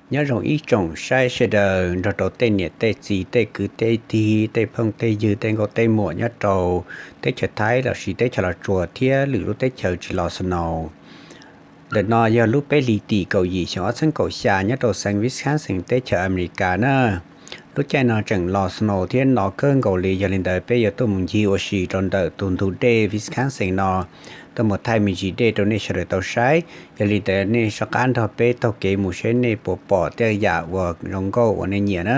Nyob zoo ib tsoom saib sawv daws nrog rau tej niam tej txiv tej kwv tej tij tej phooj tej ywg tej nkauj tej muam nyob rau teb chaws Thaib lossis teb chaws Los Tsuas thiab lwm lub teb chaws tsis los snow. Ntawm no yog lub peb hlis tim kaum yim xyoo ob txhiab kaum xya nyob rau xeev Wisconsin teb chaws Amelikas na. Lub caij no tseem los snow thiab no kawg nkaus li, yog li ntawd peb yuav tuaj mus ncig ua si rau ntawm tus ntug dej Wisconsin no, tuaj mus thaij me ntsis dej rau nej sawv daws tau saib. Yog li ntawd nej soj qab nrog peb taug kev mus seb nej puas pom tej yam uas zoo nkauj uas nej nyiam na.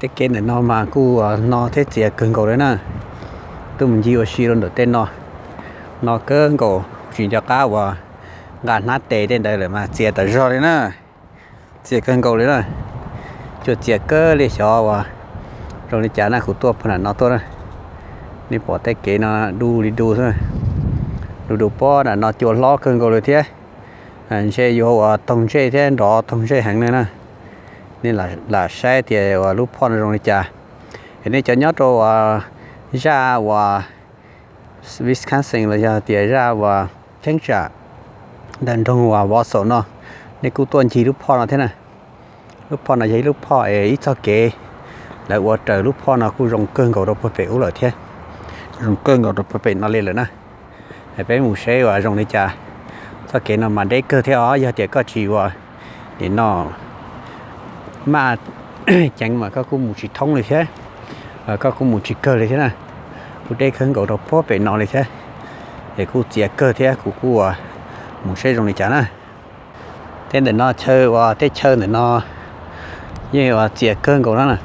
Tej kev ntawm no mas kuj no thiab txias kawg nkaus li na. Tuaj mus ncig ua si rau ntawm tej no, no kawg nkaus tsis nco qab uas nqa hnab tes tej ntawd lawm mas txias tas zog li na. Txias kawg nkaus li na. Cuag txias kawg li xyov uas zoo li cas na, kuv tuaj puag nram no tuaj na. Nej pom tej kev no du li du xwb, du du pob nram no cua hlob kawg nkaus li thiab. Ntshe yuav uas taug ntsej thiab nrov taug ntsej heev li na. Nej lam saib tias uas lub phoj no zoo li cas. Es nej cov nyob rau uas zaj uas Wisconsin los yog tias zaj uas Kansas ntawm nroog uas Wausau no, nej kuj tuaj ncig lub phoj no thiab na. Lub phoj no yog ib lub phoj es ib txoj kev lawv ua raws lub phoj no kuj zoo kawg nkaus rau puag pem ub lawm thiab. Zoo kawg nkaus rau puag pem no li lawm na. Peb mus seb uas zoo li cas. Txoj kev no mas deb kawg thiab os, yog tias koj tsis uas nim no maj ceev mas koj kuj mus tsis thoob li thiab, koj kuj mus tsis kawg li thiab na. Kuj deb kawg nkaus rau puag pem no li thiab. Es kuj txias kawg thiab, kuv kuj uas mus seb zoo li cas na. Tej ntawm no chaw uas tej chaw ntawm no yeej uas txias kawg nkaus na.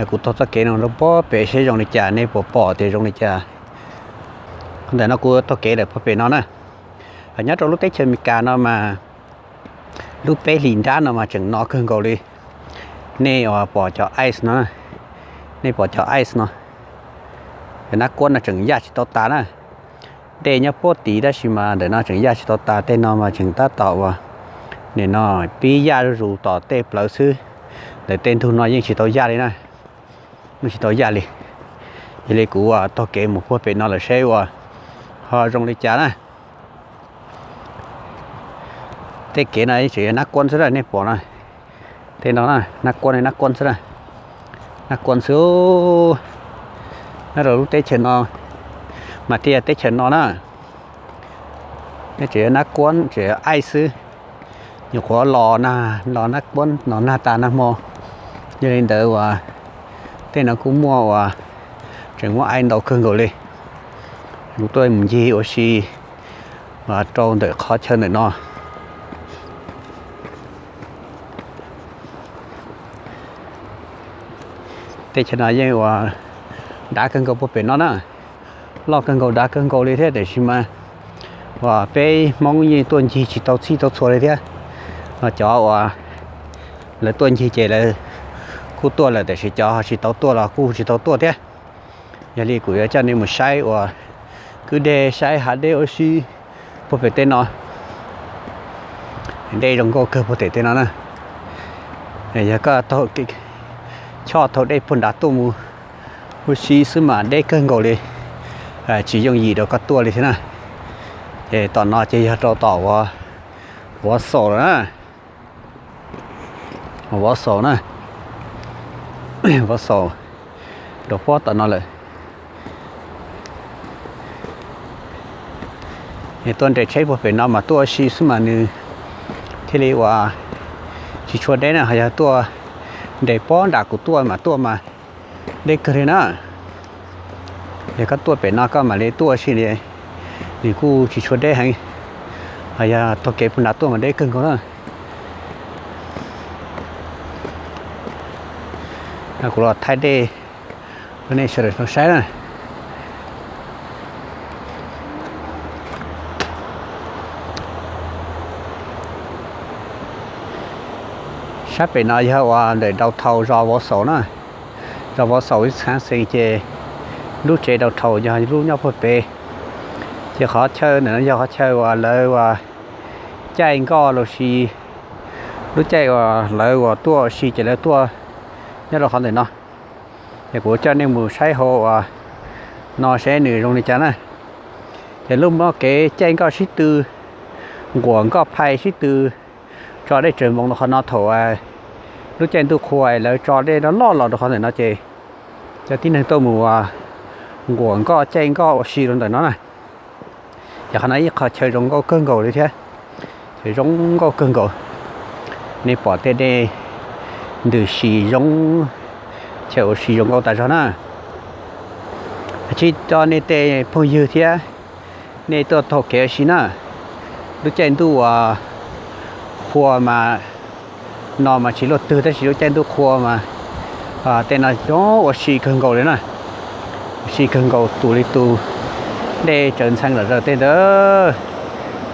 Kuv taug txoj kev no rau puag pem seb zoo li cas, nej puas pom tias zoo li cas. Ntawm no kuv taug kev lawm puag pem no na. Nyob rau lub teb chaws Amelikas no mas lub peb hlis nrab no mas tseem no kawg nkaus li. Nej uas pom cov ice no, nej pom cov ice no, cov nab kuab no tseem yaj tsis tau tas na. Dej nyob puag tid tab sis mas ntawm no tseem yaj tsis tau tas, tej no mas tseem tab tom uas nim no pib yaj zuj zus tom tej plawv xwb. Ntawm tej ntug no yeej tsis tau yaj li na, yeej tsis tau yaj li. Yog li kuv taug kev mus puag pem no lawm seb uas ho zoo li cas na. Tej kev no tseem yog nab kuab xwb na, nej pom na. Tej no nab kuab, nab kuab xwb na. Nab kuab xwb. Nyob rau lub teb chaws no mas thiaj yog teb chaws no na. Tseem yog nab kuab, tseem yog ice xwb. Nyuam qhuav los na, los nab kuab no nag tas nag hmo. Yog li ntawd uas tej no kuj muaj uas tseem muaj ice ntau kawg nkaus li. Kuv tuaj mus ncig ua si rau ntawm qhov chaw ntawm no. Tej chaw no yeej uas dav kawg nkaus puag pem no na. Loj kawg nkaus dav kawg nkaus li thiab, tiam sis mas uas peb Hmoob yeej tuaj ncig tsis tau txhij tau txhua li thiab. Cov uas lawv tuaj ncig ces lawv kuj tuaj lawm, tiam sis cov ho tsis tau tuaj los kuj tsis tau tuaj thiab. Yog li kuv yuav coj nej mus saib uas kwj deg, saib hav dej ua si puag pem tej no. Dej zoo nkauj kawg puag pem tej no na. Yog koj choj thauj dej puag nrad tuaj mus ua si xwb mas deb kawg nkaus li, tsis yooj yim rau koj tuaj li thiab na. Ces tom no ces yog rau tom uas Vov Xaus lawm na. Vov Xaus na, Vov Xaus rau pob tom no lawm. Tuaj nres tsheb puag pem no mas tuaj ua si xwb mas nws thiaj li uas tsis tshua deb na. Ho yog tuaj nres pob nram kuv tuaj mas tuaj mas deb kawg li na. Yog koj tuaj pem no koj mam li tuaj ua si li, nws kuj tsis tshua deb heev. Ho yog taug kev puag nrad tuaj mas deb kawg nkaus na. Kuv los thaij dej rau nej sawv daws tau saib na. Sab pem no yog uas ntawm downtown zos Vov Xaus na. Zos Vov Xaus Wisconsin ces lub tsev downtown yog lub nyob puag pem. Ces qhov chaw ntawm no yog qhov chaw uas lawv uas caij nkoj los sis lub caij uas lawv uas tuaj ua si ces lawv tuaj nyob rau qhov ntawm no. Ces kuv coj nej mus saib hauv uas no seb nws zoo li cas na. Ces lub mob kev caij nkoj sib tw, nquam nkoj phais sib tw, tso dej tsaws npoos rau qhov no thaum lub caij ntuj qhua lawv tso dej loj loj los rau qhov ntawm no ces cov tib neeg tuaj mus nquam nkoj caij nkoj ua si rau ntawm no na. Ces qhov no ib qho chaw zoo nkauj kawg nkaus li thiab, chaw zoo nkauj kawg nkaus. Nej pom tej dej ntws si zoo, chaw ua si zoo nkauj tas zog na. Tsis coj nej tej phooj ywg thiab nej tuaj taug kev ua si na. Lub caij ntuj uas qhua mas no mas tsis luaj twg tab sis lub caij ntuj qhua mas tej no zoo ua si kawg nkaus li na. Ua si kawg nkaus tus li tus, dej tsaws ntxhee lom zaws tej ntawd.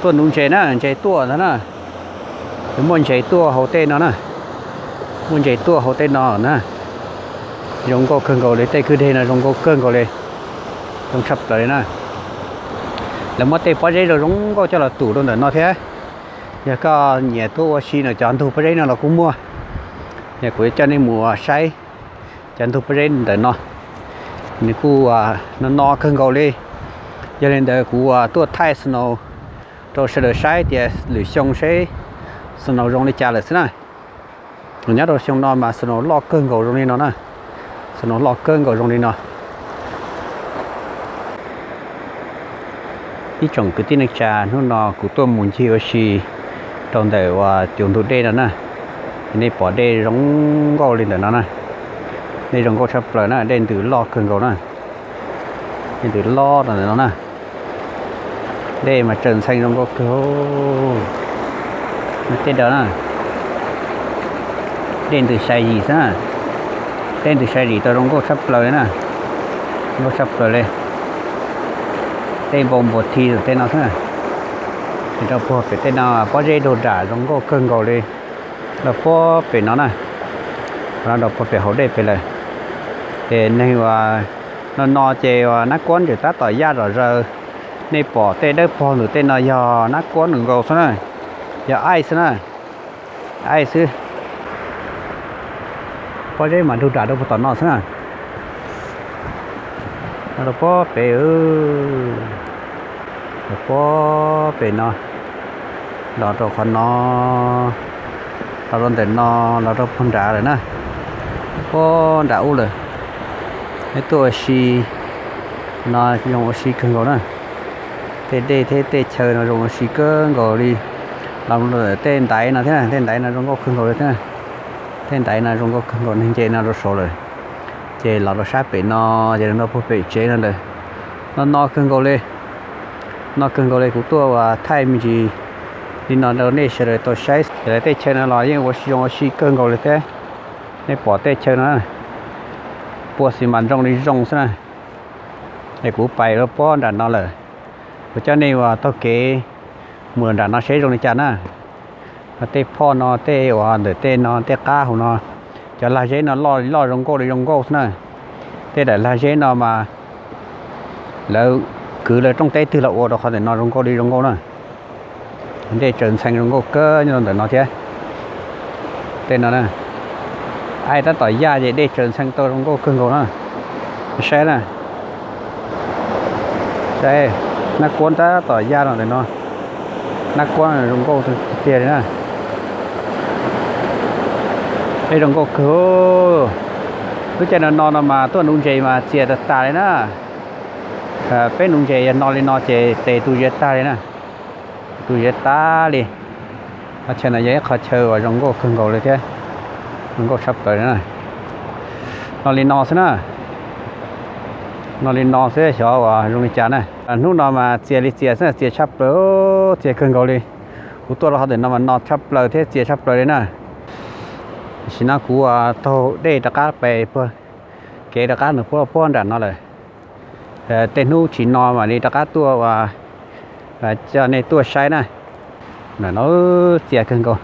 Tuaj nuv ntses na, ntses tuaj ntag na. Muaj ntses tuaj hauv tej no na, muaj ntses tuaj hauv tej no na. Zoo nkauj kawg nkaus li, tej kwj deg no zoo nkauj kawg nkaus li, zoo tshaj plaws li na. Lawv muab tej pob zeb zoo zoo nkauj coj los tum rau ntawm no thiab. Yog koj nyiam tuaj ua si no cov ntug pob zeb no los kuj muaj. Yog kuv yuav coj nej mus saib cov ntug pob zeb ntawm no, nws kuj no no kawg nkaus li. Yog li ntawd kuv tuaj thaij snow rau sawv daws saib tias lwm xyoo seb snow zoo li cas lawm xwb na. Nyob rau xyoo no mas snow loj kawg nkaus zoo li no na, snow loj kawg nkaus zoo li no. Ib tsoom kwv tij neej tsa, hnub no kuv tuaj mus ncig ua si rau ntawm uas cov ntug dej no na. Nej pom dej zoo nkauj li ntawm no na, dej zoo nkauj tshaj plaws na, dej ntws loj kawg nkaus na. Dej ntws loj rau ntawm no na, dej mas tsaws ntxhee zoo nkauj kawg. Tej daw na, dej ntws sai zim xwb na, dej ntws sai zim tau zoo nkauj tshaj plaws li na, zoo nkauj tshaj plaws li. Tej npau npua thi tej no xwb na. Rau puag pem tej no pob zeb daug dam zoo nkauj kawg nkaus li. Rau puag pem no na, rau puag pem hauv dej pem lawm. Ces neeg uas no no ces uas nab kuab ntawm tab tom yaj zom zaws. Nej pom tej dawb paug ntawm tej no yog nab kuab nws nkaus xwb na, yog aij xwb na, aij xwb. Pob zeb mas daug dam rau puag tom no xwb na. Rau puag pem, rau puag pem no, los rau qhov no, los rau ntawm no, los rau puag nrad lawm na, puag nram ub lawm. Peb tuaj ua si no zoo ua si kawg nkaus na. Tej dej thiab tej chaw no zoo ua si kawg nkaus li. Los tej ntaiv no thiab, tej ntaiv no zoo nkauj kawg nkaus li thiab. Tej ntaiv no zoo nkauj kawg nkaus, neeg nce no rau saud lawm. Ces los rau sab pem no, ces rau puag pem tsev no lawm. No no kawg nkaus li, no kawg nkaus li. Kuv tuaj ua thaij me ntsis li no rau nej sawv daws tau saib. Ces lawv tej chaw no los yeej ua zoo ua si kawg nkaus li thiab. Nej pom tej chaw no, pua xis mas zoo li zoo xwb na. Es kuv pais rau puag nram no lawm, kuv coj nej ua taug kev mus nram no seb zoo li cas na. Tej phoj no, tej uas ntawm tej no, tej qab hauv no, cov lag zeb no loj loj zoo nkauj li zoo nkauj xwb na. Tej daim lag zeb no mas lawv kwv lawv rooj teb twg los ua rau qhov ntawm no zoo nkauj li zoo nkauj na. Dej tsaws ntxhee zoo nkauj kawg nyob rau ntawm no thiab. Tej no na, aij tab tom yaj ces dej tsaws ntxhee tau zoo nkauj kawg nkaus na. Saib na, saib, nab kuab tab tom yaj rau ntawm no. Nab kuab zoo nkauj tiag tiag li na. Dej zoo nkauj kawg. Lub caij no no no mas tuaj nuv ntses mas txias tag tas li na. Peb nuv ntses yog no li no ces tes tu ziav tag li na. Tu ziav tag li. Qhov chaw no yog ib qhov chaw uas zoo nkauj kawg nkaus li thiab, zoo nkauj tshaj plaws li na. No li no xwb na, no li no xwb xyov uas zoo li cas na. Hnub no mas txias li txias xwb, txias tshaj plaws, txias kawg nkaus li. Kuv tuaj rau qhov ntawm no mas no tshaj plaws thiab txias tshaj plaws li na. Tam sim no kuv taug dej rov qab pem puag kev rov qab nws puag puag nram no lawm. Tej hnub tsis no mam li rov qab tuaj ua coj nej tuaj saib na. Nram no txias kawg nkaus,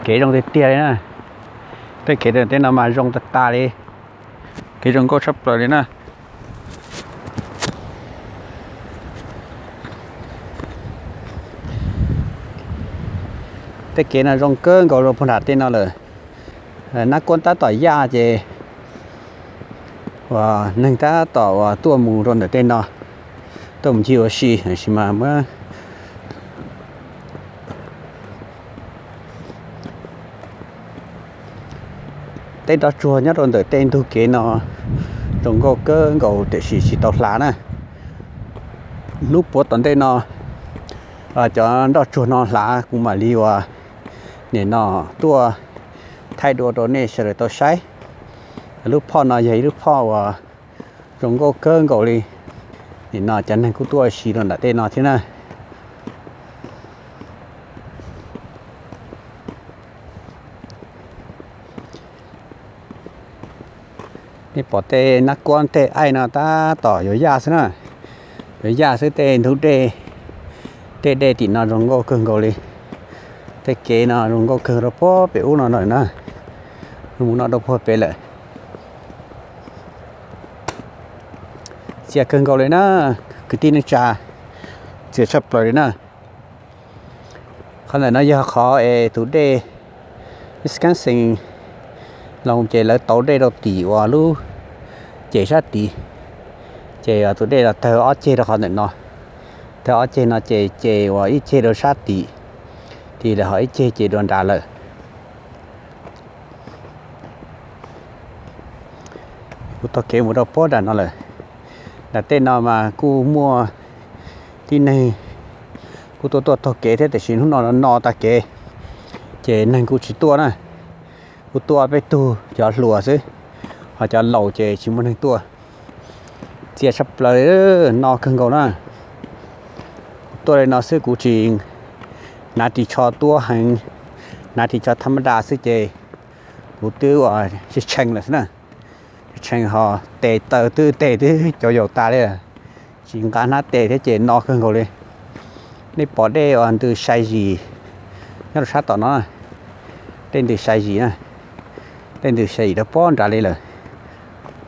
kev zoo tiag tiag li na. Tej kev tej no mas zoo tag tas li, kev zoo nkauj tshaj plaws li na. Tej kev no zoo kawg nkaus rau puag nram tej no lawm. Nab kuab tab tom yaj ces uas neeg tab tom uas tuaj mus rau ntawm tej no, tuaj mus ncig ua si, tab sis mas muab, tej nroj tsuag nyob rau ntawm tej ntug kev no zoo nkauj kawg nkaus tiam sis tsis tau hlav na. Hnub puav tom ntej no cov nroj tsuag no hlav kuv mam li uas nim no tuaj thaij dua rau nej sawv daws tau saib. Lub phoj no yog ib lub phoj uas zoo nkauj kawg nkaus li. Nim no cov neeg kuj tuaj ua si rau nram tej no thiab na. Nej pom tej nab kuab tej aij no tab tom yuav yaj xwb na. Yuav yaj xwb tej ntug dej, tej dej tim no zoo nkauj kawg nkaus li. Tej kev no zoo nkauj kawg rau puag pem ub no lawm na. Mus no rau puag pem lawm. Txias kawg nkaus li na, kwv tij neej tsa, txias tshaj plaws li na. Qhov ntawm no yog qhov es tus dej Wisconsin los ces lawv tauv dej rau tim uas lub ces sab tid, ces tus dej los tawg ob ceg rau qhov ntawm no, tawg ob ceg no ces ces uas ib ceg rau sab tim, tim lawm ho ib ceg ces dua nrad lawm. Kuv taug kev mus rau puag nram no lawm. Nram tej no mas kuj muaj tib neeg kuj tuaj tuaj taug kev thiab tiam sis hnub no no tag kev ces neeg kuj tsis tuaj na. Kuj tuaj peb tug cov hluas xwb, ho cov laus ces tsis muaj neeg tuaj. Txias tshaj plaws, no kawg nkaus na. Kuv tuaj li no xwb kuv tsis hnav ris tsho tuab heev, hnav ris tsho thab mab da xwb ces kuv twb uas tshee lawm xwb na. Tshee ho tes taw twb tes twb cov yaus tas li, tsis nqa hnab tes thiab ces no kawg nkaus li. Nej pom dej uas ntws sai zis nyob rau sab tom no, dej ntws sai zis na, dej ntws sai zis rau puag nrad li lawm.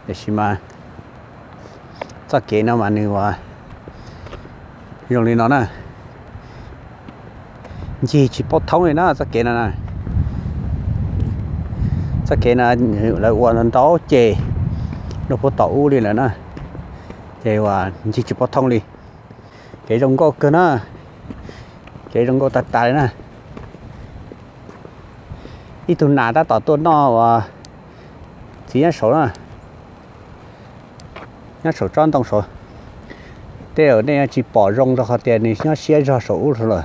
Tiam sis mas txoj kev no mas nws uas zoo li no na, ncig tsis paub thoob li na txoj kev no na. Txoj kev no lawv ua ntau ces rau puag tom ub li lawm na, ces uas ncig tsis paub thoob li. Kev zoo nkauj kawg na, kev zoo nkauj tag tas li na. Ib tug nas tab tom tuaj noj uas txiv nyob saud na, nyob saum tsob ntoo saud. Tej zaum nej tsis pom zoo rau qhov tias nws nyob siab zog saum ub lawm,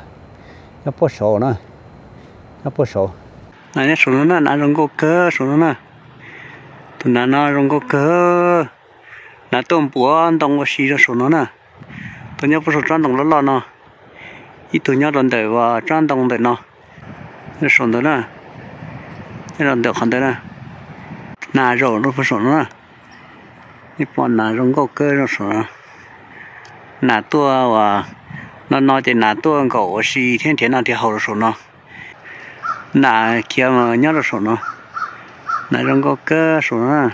nyob puag saud na, nyob puag saud. Nas nyob saum no na, nas zoo nkauj kawg saum no na. Tus nas no zoo nkauj kawg. Nas tuaj npuav ntoo ua si rau saum no na. Tus nyob puag saum tsob ntoo loj loj no, ib tug nyob rau ntawm uas tsob ntoo ntawm no, nyob saum ntawd na, nyob rau ntawm qhov ntawd na. Nas zaum rau puag saum no na. Nej pom nas zoo nkauj kawg rau saum no. Nas tuaj uas no no ces nas tuaj nkaum ua si thiab nrhiav noj nrhiav haus rau saum no. Nas khiav mas nyob rau saum no. Nas zoo nkauj kawg saum no na.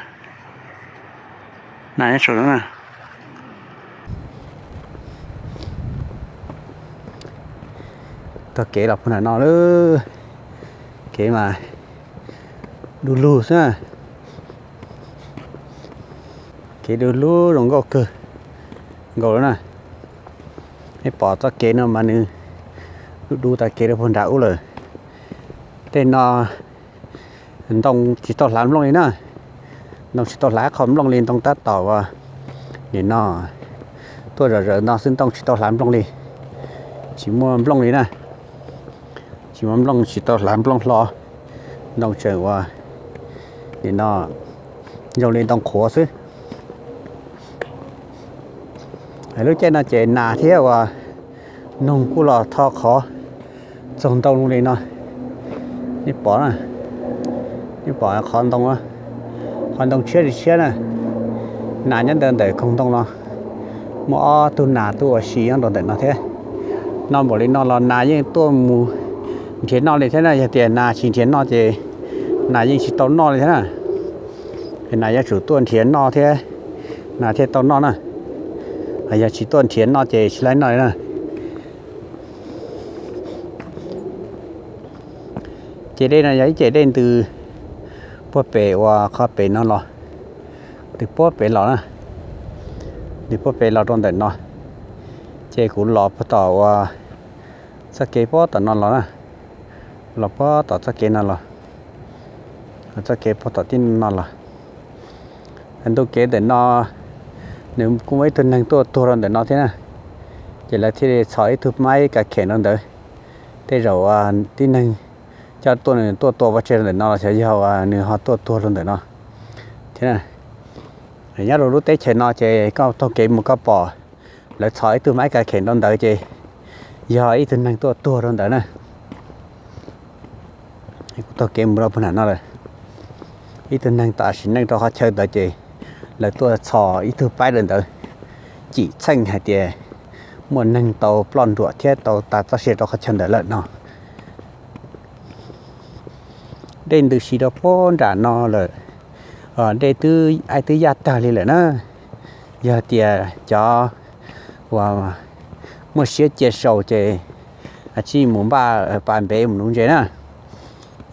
Nas nyob saum no na. Taug kev los puag nram no lawm. Kev mas du lug xwb na. Kev du lug zoo nkauj kawg nkaus li na. Nej pom txoj kev no mas nws du du tas kev rau puag nram ub lawm. Tej no ntoo tsis tau hlav nplooj li na. Ntoo tsis tau hlav qho nplooj li, ntoo tab tom uas nim no tuaj zom zaws no xwb, ntoo tsis tau hlav nplooj li. Tsis muaj nplooj li na. Tsis muaj nplooj, tsis tau hlav nplooj hlo. Ntoo tseem uas nim no zoo li ntoo qhuav xwb. Lub caij no ces nas thiab uas noog kuj los tho qhov txaug ntoo li no. Nej pom, nej pom qhov ntoo, qhov ntoo tshiab li tshiab na. Nas nyob ntawm ntawm koog ntoo no. Muaj ob tug nas tuaj ua si nyob rau ntawm no thiab. Noj npaum li no los nas yeej tuaj mus nrhiav noj li thiab na. Yog tias nas tsis nrhiav noj ces nas yeej tsis tau noj li thiab na. Nas yuav tsum tuaj nrhiav noj thiab nas thiaj tau noj na. Yog tsis tuaj nrhiav noj ces tsis laib noj li na. Ces dej no yog ib ce dej ntws puag pem uas qhov pem no los, ntws puag pem los na, ntws puag pem los rau ntawm no. Ces kuv los puag tom uas txoj kev puag tom no los na, los puag tom txoj kev no los. Txoj kev puag tom tib no los, ntu kev ntawm no nws kuj muaj ib tug neeg tuaj tuag rau ntawm no thiab na. Ces lawv thiaj li txhos ib tug maib kav khem rau ntawd. Tej zaum tib neeg coj tuaj, nws tuaj tua pov tseg rau ntawm no los xyov yog nws ho tuaj tuag rau ntawm no thiab. Nyob rau lub teb chaws no ces koj taug kev mus koj pom lawv txhos ib tug maib kav khem rau ntawd ces yog ib tug neeg tuaj tuag rau ntawd na. Kuv taug kev mus rau puag nram no lawm. Ib tug neeg tam sim neej rau qhov chaw ntawd ces lawv tuaj txhos ib tug paib rau ntawd, cim txheej hais tias muaj neeg tau ploj nruam thiab tau tas txoj sia rau qhov chaw ntawd lawm no. Dej ntws si rau puag nram no lawm. Dej twb, aib twb yaj tag li lawm na. Yog tias cov uas muaj siab cia sau ces tsij mus npaj pas npev mus nuv ntses na.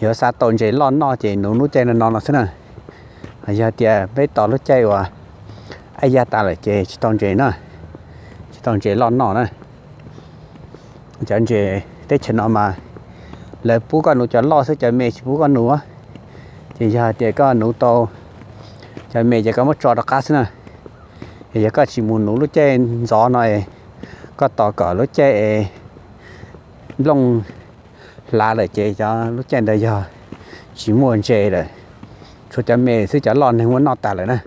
Yog xav tau ntses loj noj ces nuv lub caij no no no xwb na. Yog tias peb tos lub caij uas aib yaj tas lawm ces tsis tau ntses na, tsis tau ntses loj noj na. Cov ntses teb chaws no mas lawv pub koj nuv cov loj xwb, cov me tsis pub koj nuv. Ces yog tias koj nuv tau cov me ces koj muab tso rov qab xwb na. Yog koj tsis mus nuv lub caij ntxov no, koj tos kom lub caij nplooj hlav lawm ces cov lub caij ntawd yog tsis muaj ntses lawm, tshuav cov me xwb, cov loj neeg muab noj tas lawm na.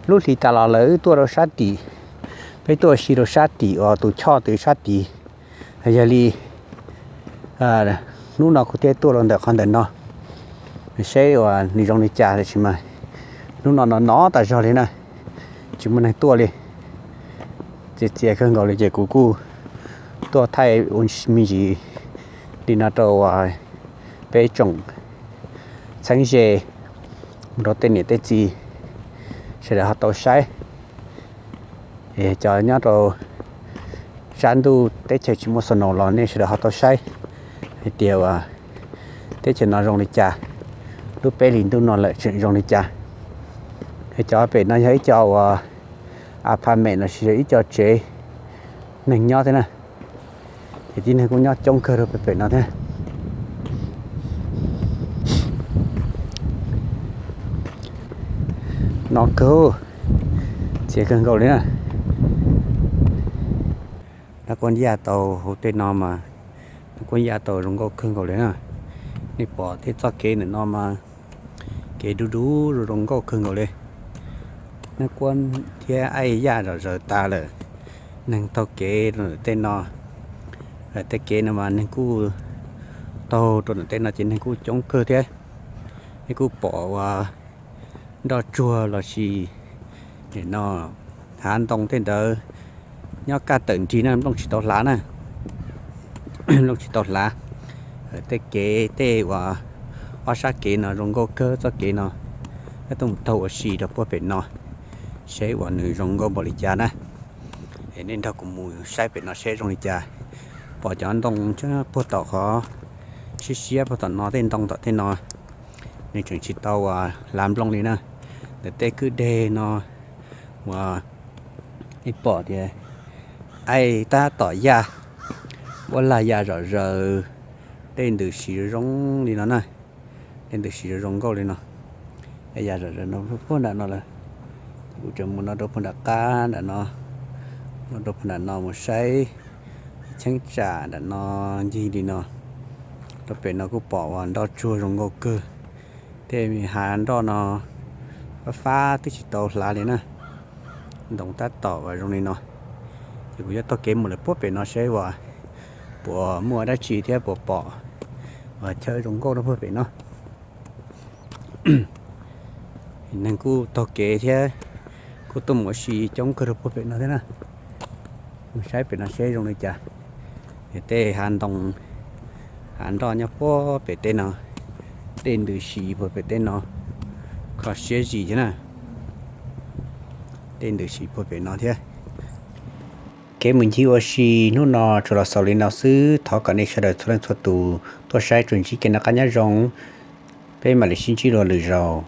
Lub hlis tas los lawv wb tuaj rau sab tim, peb tuaj ua si rau sab tim uas tus choj tus sab tid. Yog li hnub no kuv thiaj tuaj rau ntawm qhov ntawm no saib uas nws zoo li cas, tab sis mas hnub no no no tas zog li na, tsis muaj neeg tuaj li. Txias txias kawg nkaus li ces kuv kuj tuaj thaij ua me ntsis li no rau peb tsoom txheeb ze mus rau tej niam tej txiv sawv daws ho tau saib. Cov nyob rau sab ntuj teb chaws tsis muaj snow los nej sawv daws ho tau saib hais tias uas teb chaws no zoo li cas, lub peb hlis ntuj no lawm tseem zoo li cas. Cov pem no yog ib co uas apartment los sis yog ib co tsev neeg nyob thiab na. Ces tib neeg kuj nyob coob kawg rau pem pem no thiab. No kawg, txias kawg nkaus li na. Nab kuab yaj tau hauv tej no mas, nab kuab yaj tau zoo nkauj kawg nkaus li na. Nej pom tej txoj kev ntawm no mas kev dub dub zoo zoo nkauj kawg nkaus li. Nab kuab thiab aib yaj zom zaws tas lawm, neeg taug kev rau ntawm tej no. Tej kev no mas neeg kuj taug rau ntawm tej no ces neeg kuj coob kawg thiab. Nej kuj pom uas nroj tsuag los sis no hav ntoo tej ntawd nyob kaj tawm nrig na, nplooj tsis tau hlav na. Nplooj tsis tau hlav. Tej kev tej uas ob sab kev no zoo nkauj kawg txoj kev no. Peb tuaj mus taug ua si rau puag pem no saib uas nws zoo nkauj npaum li cas na. Es nej nrog kuv mus saib pem no saib zoo li cas. Pom cov ntoo puag tom qhov siab siab puag tom no, tej ntoo tom tej no nws tseem tsis tau uas hlav nplooj li na. Ntawm tej kwj deg no uas nej pom tias aib tab tom yaj, npuab lag ya zom zaws, dej ntws si zoo zoo li no na. Dej ntws si zoo zoo nkauj li no. Aib ya zom zaws no puag nram no lawm. Kuv tseem mus no rau puag nram qab nram no, no rau puag nram no mus saib cheeb tsam nram no ncig li no. Rau pem no kuj pom uas nroj tsuag zoo nkauj kawg. Tej hav nroj no fab fab twb tsis tau hlav li na. Ntoo tab tom uas zoo li no. Ces kuv yuav taug kev mus lawm puag pem no saib uas puas muaj dab tsi thiab puas pom uas chaw zoo nkauj rau puag pem no. Neeg kuj taug kev thiab kuj tuaj mus ua si coob kawg rau puag pem no thiab na. Mus saib pem no saib zoo li cas. Tej hav ntoo, hav nroj nyob puag pem tej no, dej ntws si puag pem tej no, kho siab zis thiab na. Dej ntws si puag pem no thiab. Kev mus ncig ua si hnub no tsuas los xaus li no xwb, thov kom nej sawv daws txhua leej txhua tus tuaj saib tsuas ntsib kev noj qab nyob zoo. Peb mam li sib ntsib dua lwm zaus.